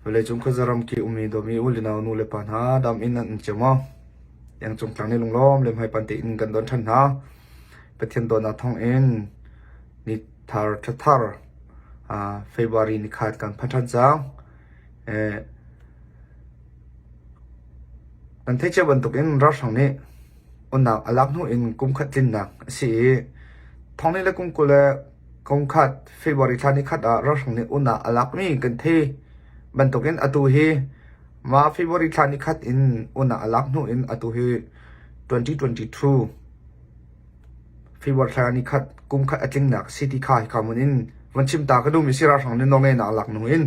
Vawleicung khuaza ramkip ummi dawmi u le nau nu le pa hna dam in nan um cio maw? Iangcung tlang nih lunglawm le hmaipan tein kan don ṭhan hna. Pathian dawtnak thawngin ni thar ṭha thar February ni khat kan phan ṭhan cang. Kan theih cio bantukin ralhrang nih onnak a lak hnu in kum khat tlinnak a si i thong le kum 20 le kum khat February thla ni khat ah ralhrang nih onnak a lakmi kan thei bantukin atu hi mah February thla ni khat in onnak a lak hnu in atu hi 2022 February thla ni khat kum khat a tlingnak si ti kha hika hmun in van chim ta ka duhmi si ralhrang nih nawlngeihnak a lak hnu in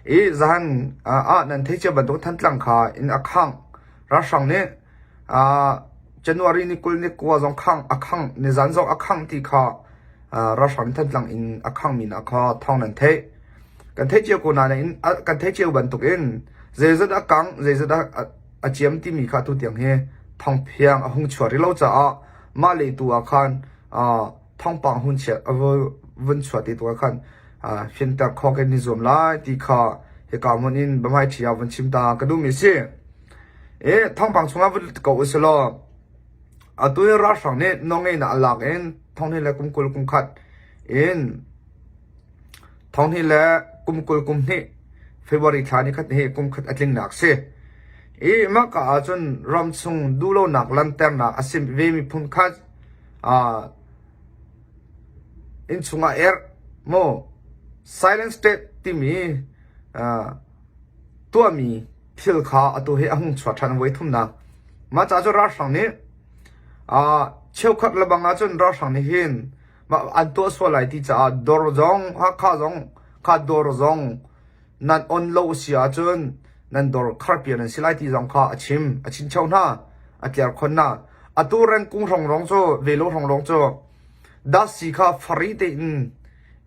i zahan ah nan theih cia bantuk Thantlang kha in a khangh ralhrang nih January ni 20 ni kua zong khangh a khangh nizan zong a khangh ti kha ralhrang Thantlang in a khanghmi hna kha thawng nan theih. Kan theih cio ko nain kan theih cio bantukin zeizat a kangh zeizat a ciam timi kha atu tiang hi thawngphiang a hung chuah rih lo caah mah le tu ah khan thawngpang hun chiat a vun chuah ti tu ah khan fianter khawh kan i zuam lai ti kha hika hmun in biahmaiṭhi ah vun chim ta ka duhmi a si. I thawngpang chungah vun lut ko usih law atu hi ralhrang nih nawlngeihnak a lak in thonghnih le kum 20 kum khat in thonghnih le kum 20 kum hnih February thla ni khat hi kum khat a tlingnak si. I mah ka ahcun ramchung duhlonak lanternak a si ve mi phun khat innchung ah erh maw silent state timi tuahmi thil kha atu hi a hung chuak ṭhan voi thumnak. Mah caah cun ralhrang nih cheukhat lebang ahcun ralhrang nih hin an tuah sual lai ti caah dawr zong Hakha zong kha dawr zong nan on lo si ahcun nan dawr kharpiak nan si lai ti zong kha a chim a chincho hna a tlerkhon hna. Atu rengkung hrongrong cu velo hrongrong cu dasi kha fari tein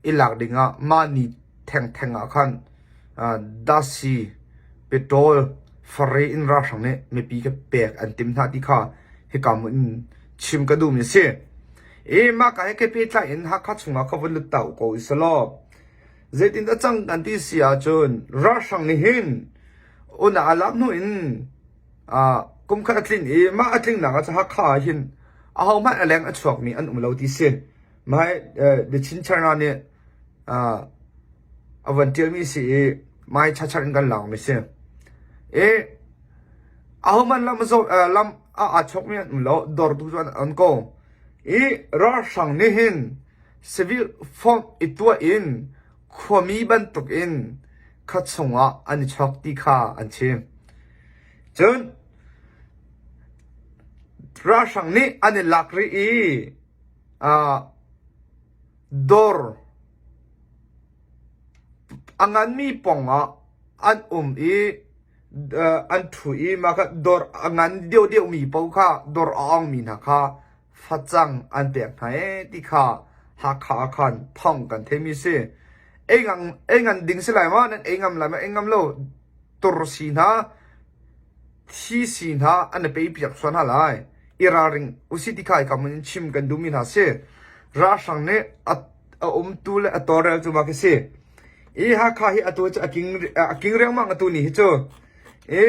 i lak dingah mah ni thengtheng ah khan dasi petrol fari in ralhrang nih mipi ka pek an tim hna ti kha hika hmun in chim ka duhmi a si. I mah ka he ke pehtlai in Hakha chungah ka vun lut ta ko i selaw zeitin a cang kan ti si ahcun ralhrang nih hin una a lak hnu in kum khat a tlin i mah a tlingnak ah Hakha ah hin ahohmanh a leng a chuakmi an um lo ti si. Mah The Chin China nih a van ṭialmi si i mai chachar in kan lakmi si. I ahohmanh lam lam ah aa chawkmi an um lo, dawr tu cu an on ko. I ralhrang nih hin civil form i tuah in khuami bantukin kha chungah an i chawk ti kha an chim. Cun ralhrang nih an i lak rih i dawr a nganmi pawngah an um i an ṭhu i mah kha dawr a ngan deuhdeuhmi paoh kha dawr a ongmi hna kha facang an pek hna ee ti kha Hakha ah khan thawng kan theimi si. Ei ngan ding si lai maw? Nan ei ngam lai maw? Ei ngam lo. Tur si hna, thi si hna an i pei piak sual hna lai. I ralring usih ti kha hika hmun in chim kan duhmi hna si. Ralhrang nih a a umtu le a tawlrel cu mah khi si. I Hakha hi atu cu a king a king riangmang atu ni hi cu. I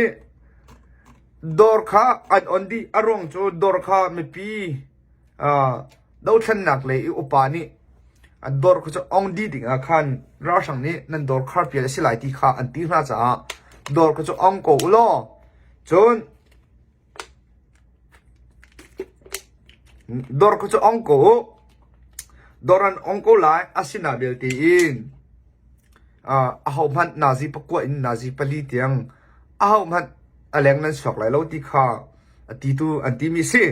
dawr kha an on dih a ruang cu dawr kha mipi dothlennak lei i upa nih an dawr kha cu ong dih ding ah khan ralhrang nih nan dawr khar pial a si lai ti kha an ti hna caah dawr kha cu ong ko u law cun Dawr kha cu ong ko u. Dawr an ong ko lai. Asina belte in ahohmanh nazi pakua in nazi pali tiang ahohmanh a leng nan chuak lai lo ti kha a titu an timi si.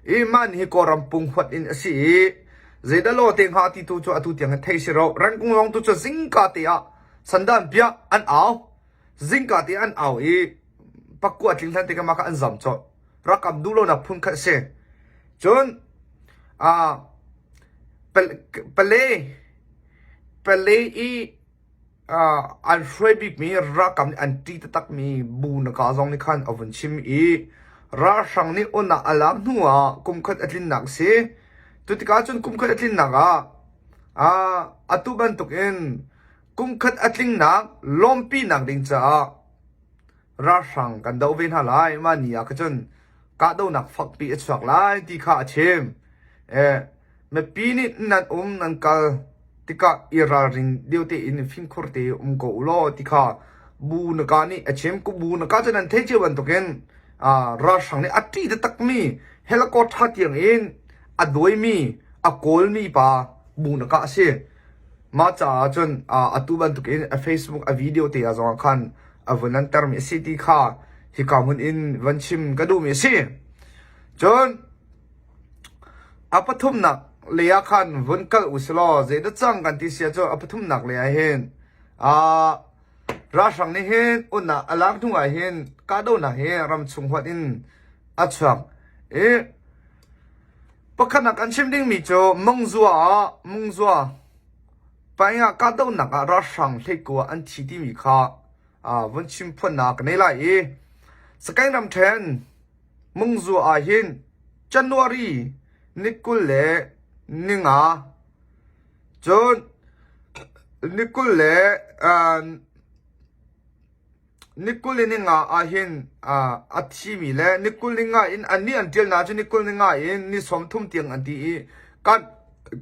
I mah nih hi Kawlram punghuat in a si i zeidah law te hnga ti tu cu atu tiang hin thei si ro. Rengkung zong tu cu zingka te ah sandan piah an au. Zingka te an au i pakua tling hlan te ka mah kha an zam colh. Rakam duh lonak phun khat a si. Cun pale pale i an hruai bikmi ralkap nih an ṭih taktakmi bu na ka zong nih khan a vun chim i ralhrang nih onah a lak hnu ah kum khat a tlinnak a si. Cu tikah cun kum khat a tlinnak ah atu bantukin. Kumkhat a tlingnak lawmpinak ding caah ralhrang kan doh ve hna lai. Mah ni ah kha cun kahdohnak fakpi a chuak lai ti kha a chim. Mipi nih nan um nan kal tikah i ralring deuh tein fimkhur te um ko u law ti kha bu na ka nih a chim. Bu na ka cu nan theih cio bantukin ralhrang nih a ṭih taktakmi helicopter tiang in a dawimi a kawlmi pa bu na ka a si. Mah caah cun atu bantukin a Facebook a video te ah zongah khan a vun lantermi a si ti kha hika hmun in van chim ka duhmi a si. Cun a pathumnak lei ah khan vun kal u si law zeidah cang kan ti si ahcun a pathumnak lei ah hin ralhrang nih hin unnak a lak hnu ah hin kahdohnak hi ramchung huat in a chuak i Pakhatnak an chim dingmi cu Mungzua ah Mungzua peng ah kahdohnak ah ralhrang hleikua an thi timi kha vun chim phuannak ka nei lai i Sagaing ramṭhen Mungzua ah hin January ni 25 cun ni 20 le Ni 20 le ninga ah hin a thimi le ni 20 ninga in annih an ṭialnak cu ni 20 ninga in ni 30 tiang an ti i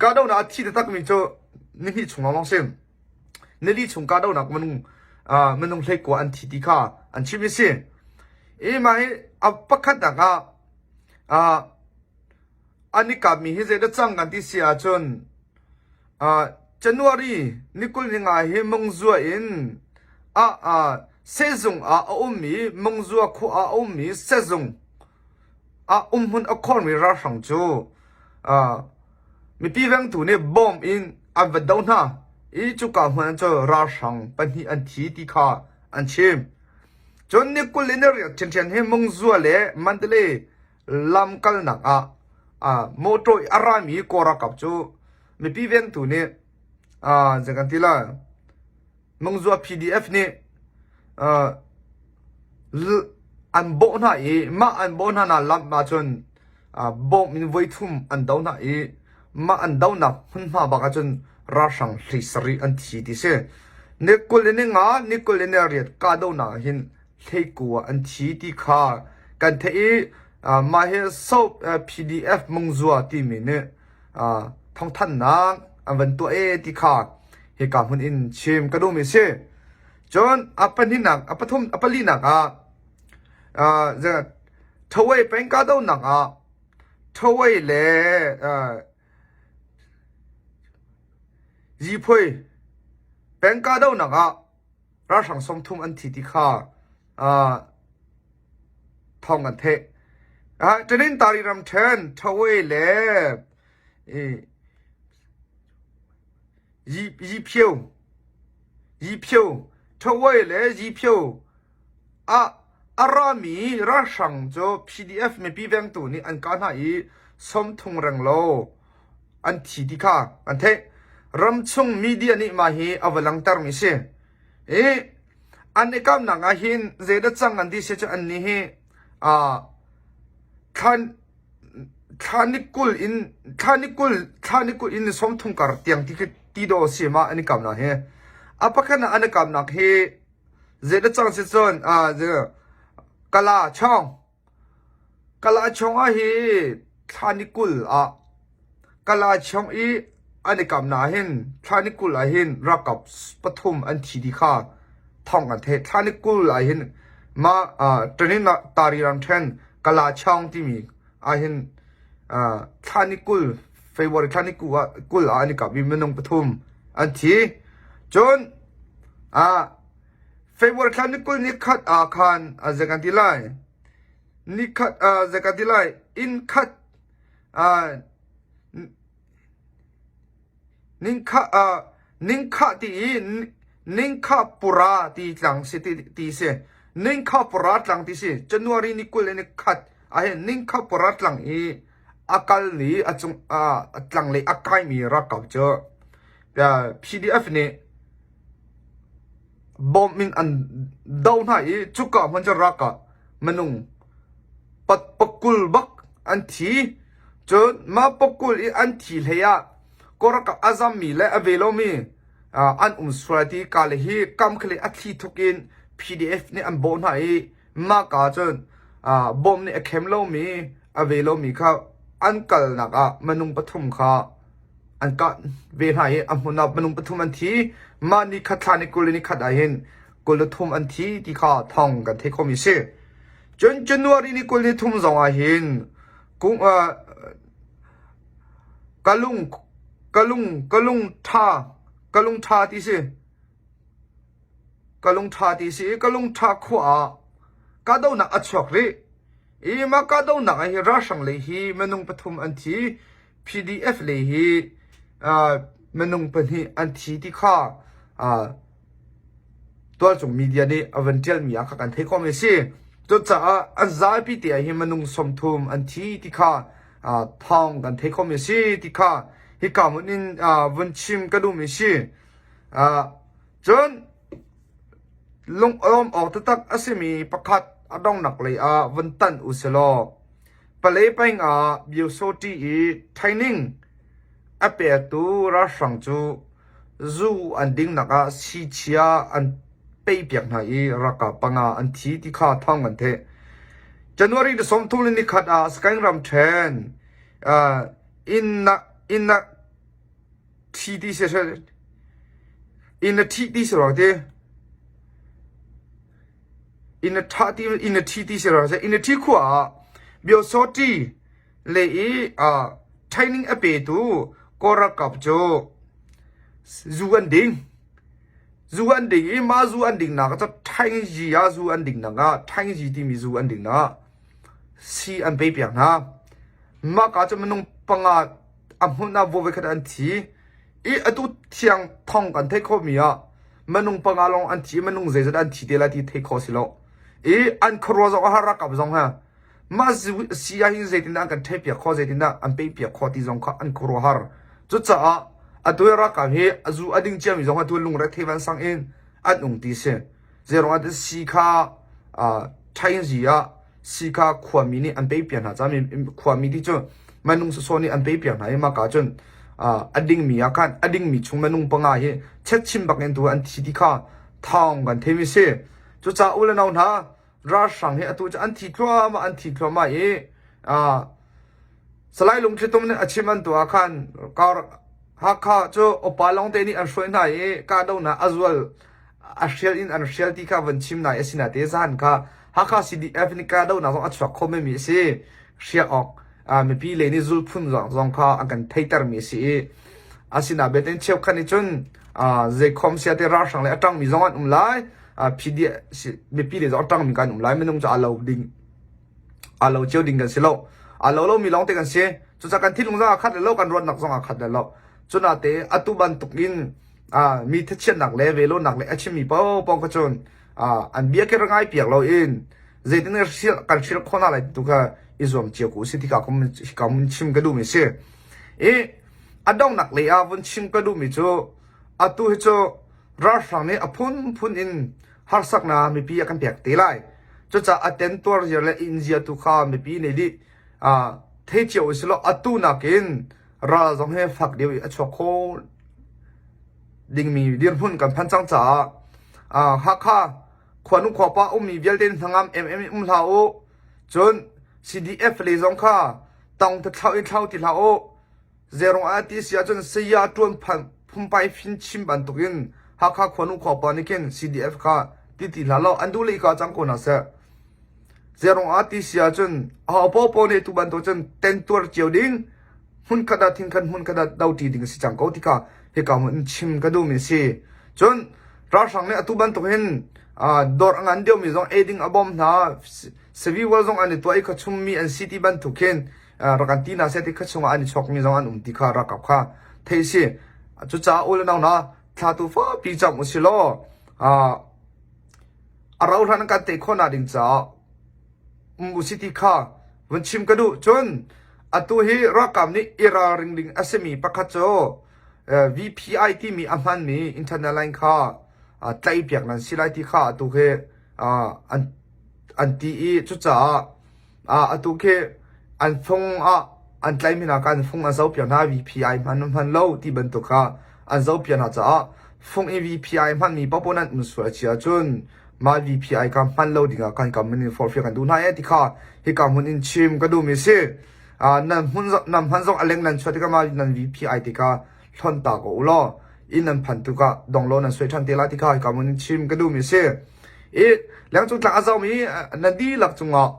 kahdohnak a thi taktakmi cu ni hnih chung lawng si. Nili chung kahdohnak minung minung hleikua an thi ti kha an chim i si. I mah hi a pakhatnak ah an i kapmi hi zeidah cang kan ti si ahcun January ni 25 hi Mungzua in ah sehzung ah a ummi Mungzua khua ah a ummi sehzung ah umhmun a khuarmi ralhrang cu mipi vengtu nih bomb in an va doh hna i cuka hmun cu ralhrang pahnih an thi ti kha an chim. Cun ni 28 ṭhianṭhian hi Mungzua le Mandalay lam kalnak ah motor i a rami Kawl ralkap cu mipi vengtu nih zei kan ti lai Mungzua PDF nih an bawh hna i mah an bawh hna nak lam ahcun bawm in voithum an do hna i mah an donak hmunhma bak ahcun ralhrang hlei sarih an thi ti si. Ni 20 le ni nga, ni 20 le ni riat kahdohnak ah hin hleikua an thi ti kha kan theih i mah hi South PDF Mungzua timi nih thawngthanhnak an van tuah e ti kha hika hmun in chim ka duhmi si. Cun a pahnihnak a pathum a palinak ah Thawei peng kahdohnak ah Thawei le Ziphui peng kahdohnak ah ralhrang 30 an thi ti kha thawng an theih. Tanin Tari ramṭhen Thawei le Yiphyo Yiphyo Thawei le Yiphyo ah a rami ralhrang cu PDF mipi vengtu nih an kah hna i 30 renglo an thi ti kha an theih. Ramchung media nih mah hi a va langhtermi si. I an i kamnak ah hin zeidah cang an ti si cu an nih hi thlan thla ni 20 in thla ni 20 thla ni 20 in 30 kar tiang ti ti do si ma an i kamnak hi. A pakhat an i kamnak hi zeidah cang si cun kala chong Kalachawng ah hi thla ni 20 ah Kalachawng i an i kamnak ah hin thla ni 20 ah hin ralkap pathum an thi dih kha thawng kan theih. Thla ni 20 ah hin mah Tari ramṭhen Kalachawng timi ah hin thla ni 20 February thla ni 20 ah an i kap i minung pathum an thi. Cun February thla ni 20 ni khat ah khan zei kan ti lai? Nikhat zei ka ti lai inn khat ningkhah ti i ningkhah pura ti tlang si ti si ningkhah pura tlang ti si January ni 20 le ni khat ah hin ningkhah pura tlang i a kal ni a cung a tlang lei a kaimi ralkap cu PDF nih Bawm in an doh hna i cuka hmun cu rak ah minung pakul bak an thi. Cun mah pakul i an thi hlei ah kawrkap a zammi le a ve lomi. an um sual ti ka le hi kam khale a thli thuk in PDF nih an bawh hna i mah ka cun bom nih a khem lomi a ve lomi kha an kalnak ah minung pathum kha an kah ve hna i a hmun ah minung pathum an thi. Mah ni khat thla ni 20 le ni khat ah hin 23 an thi ti kha thawng kan theih khomi si. Cun January ni 23 zong ah hin kung kalung kalung kalung tha kalung tha ti si kalung tha ti si kalung tha khua ah kahdohnak a chuak rih i mah kahdohnak ah hi ralhrang lei hi minung pathum an thi PDF lei hi minung pahnih an thi ti kha tualcung media nih a van ṭialmi ah kha kan theih khawhmi a si. Cucaah an zapi te ah hin minung 30 an thi ti kha thawng kan theih khawhmi a si ti kha hika hmun in vun chim ka duhmi a si. Cun lungawm awk taktak a simi pakhat a donghnak lei ah vun tanh u si law Palei peng ah Byusawṭi i training a pektu ralhrang cu zu an dingnak ah siichia an peipiak hna i ralkap panga an thi ti kha thawng kan theih. January ni 30 le nikhat ah Sagaing ramṭhen inn inn thi ti si inn a ṭhih ti si rua ti. Inn a ṭha ti inn a ṭhi ti si rua inn a ṭhi khua ah Byosawṭi le i training a petu Kawl ralkap cu zu an ding. Zu an ding i mah zu an dingnak cu Thaingyi ah zu an dingnak ah Thaingyi timi zu an dingnak ah sii an peipiak hna. Mah ka cu minung panga a hmun ah voikhat an thi. I atu thiang thong kan theih khawhmi ah minung panga lawng an thi minung zeizat an thi te lai ti theih khawh si lo. I an khuaruah zong a har ralkap zong ha mah si ah hin zeitindah an kan ṭhehpiak khawh zeitindah an peihpiak khawh ti zong kha an khuaruahhar. Cucaah atu hi ralkap hi a zu a ding ciami zong atu lungre thei vansang in an ung ti si. Zeiruang ah si kha ṭhaingzi ah si kha khuami nih an peihpiak hna caah khuami ti cu minung sawsawh nih an peihpiak hna i mah cun a dingmi ah khan a dingmi chung minung panga hi chetchim bak in tu an thi ti kha thawng kan theimi si. Cucaah u le nau hna ralhrang hi atu cu an thi thluahmah an thi thluahmah i Salai Lungthlitum nih a chim an tuah khan Hakha cu upa lawngte nih an hruai hna i kahdohnak a zual a hrial in an hrial ti kha van chim nai a si nate zan kha Hakha CDF nih kahdohnak zong a chuak kho menmi a si hrial awk mipi le nih zulphun zong kha an kan theitermi a si i asinain belte cheukhat nih cun zeikhom sia te ralhrang le a ṭangmi zong an um lai PDF mipi le zong a ṭangmi kan um lai minung cu aa lo ding aa lo cio ding kan si lo aa lo lomi lawng te kan si cucaah kan thinlung zong aa khat lo kan ruatnak zong aa khat lo cunate atu bantuk in mi thachiatnak le velonak le a chimmi paohpaoh kha cun an bia khi ngai piak lo in zeitin kan hrilh khawh hna lai tu kha i zuam cio ko si tikah hika mun chim ka duhmi si i a donghnak lei ah vun chim ka duhmi cu atu hi cu ralhrang nih a phunphun in harsaknak mipi a kan pek te lai. Cucaah a tentuar zia le inn zia tu kha mipi nih dih thei cio usih law atu nakin ral zong hi fak deuh i a chuak kho dingmi dirhmun kan phan cang caah Hakha khuanu khuapa ummi vialte hnangam emem in um hlah u. Cun CDF lei zong kha tong thlau in thlau ti hlah u. Zeirung ah ti si ahcun saya ṭuan phumpai fin chim bantukin Hakha khuanu khuapa nih khin CDF kha ti ti hlah law an duh le i kah cang ko hna seh. Zeirung ah ti si ahcun aho paohpaoh nih tu bantuk cun tentuar cio ding hmunkhat ah thinkhat hmunkhat ah doṭi ding a si cang ko ti kha hika hmun in chim ka duhmi a si. Cun ralhrang nih atu bantuk hin dawr a ngan deuhmi zong ei ding a bawm hna, saviwal zong an i tuah i khuachummi an si ti bantuk khin rak kan ti hna seh ti kha chungah an i chawkmi zong an um ti kha ralkap kha theih si. Cucaah u le nau hna thla tu fapi cam u si law a rau hlan kan tei khawh nak ding caah um u si ti kha vun chim ka duh. Cun atu hi ralkap nih i ralring ding a simi pakhat cu VPI timi a hmanmi internet line kha tlaihpiak nan si lai ti kha atu hi an an ti i cucaah Atu khi an fung ah an tlaihmi hna kha an fung an zohpiak hna VPI hman hman lo ti bantuk kha an zohpiak hna caah. Fung i VPI hmanmi paohpaoh nan um sual a si ahcun mah VPI kha hman lo dingah kan kam in forhfial kan duh hna ee ti kha hika hmun in chim ka duhmi si. Nan hmun nan hman zong a leng nan chuah tikah mah nan VPI ti kha hlon ta ko u law inn nan phan tukah donglo nan suai ṭhan te lai ti kha hika hmun in chim ka duhmi si. I lengcung tlang a zomi nan dihlak cungah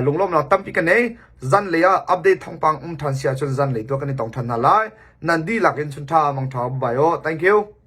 lunglawmnak tampi ka nei. Zanlei ah update thawngpang um ṭhan si ahcun zanlei tu ah kan i tong ṭhan hna lai. Nan dihlak in chun ṭha mang ṭha bye aw. Thank you.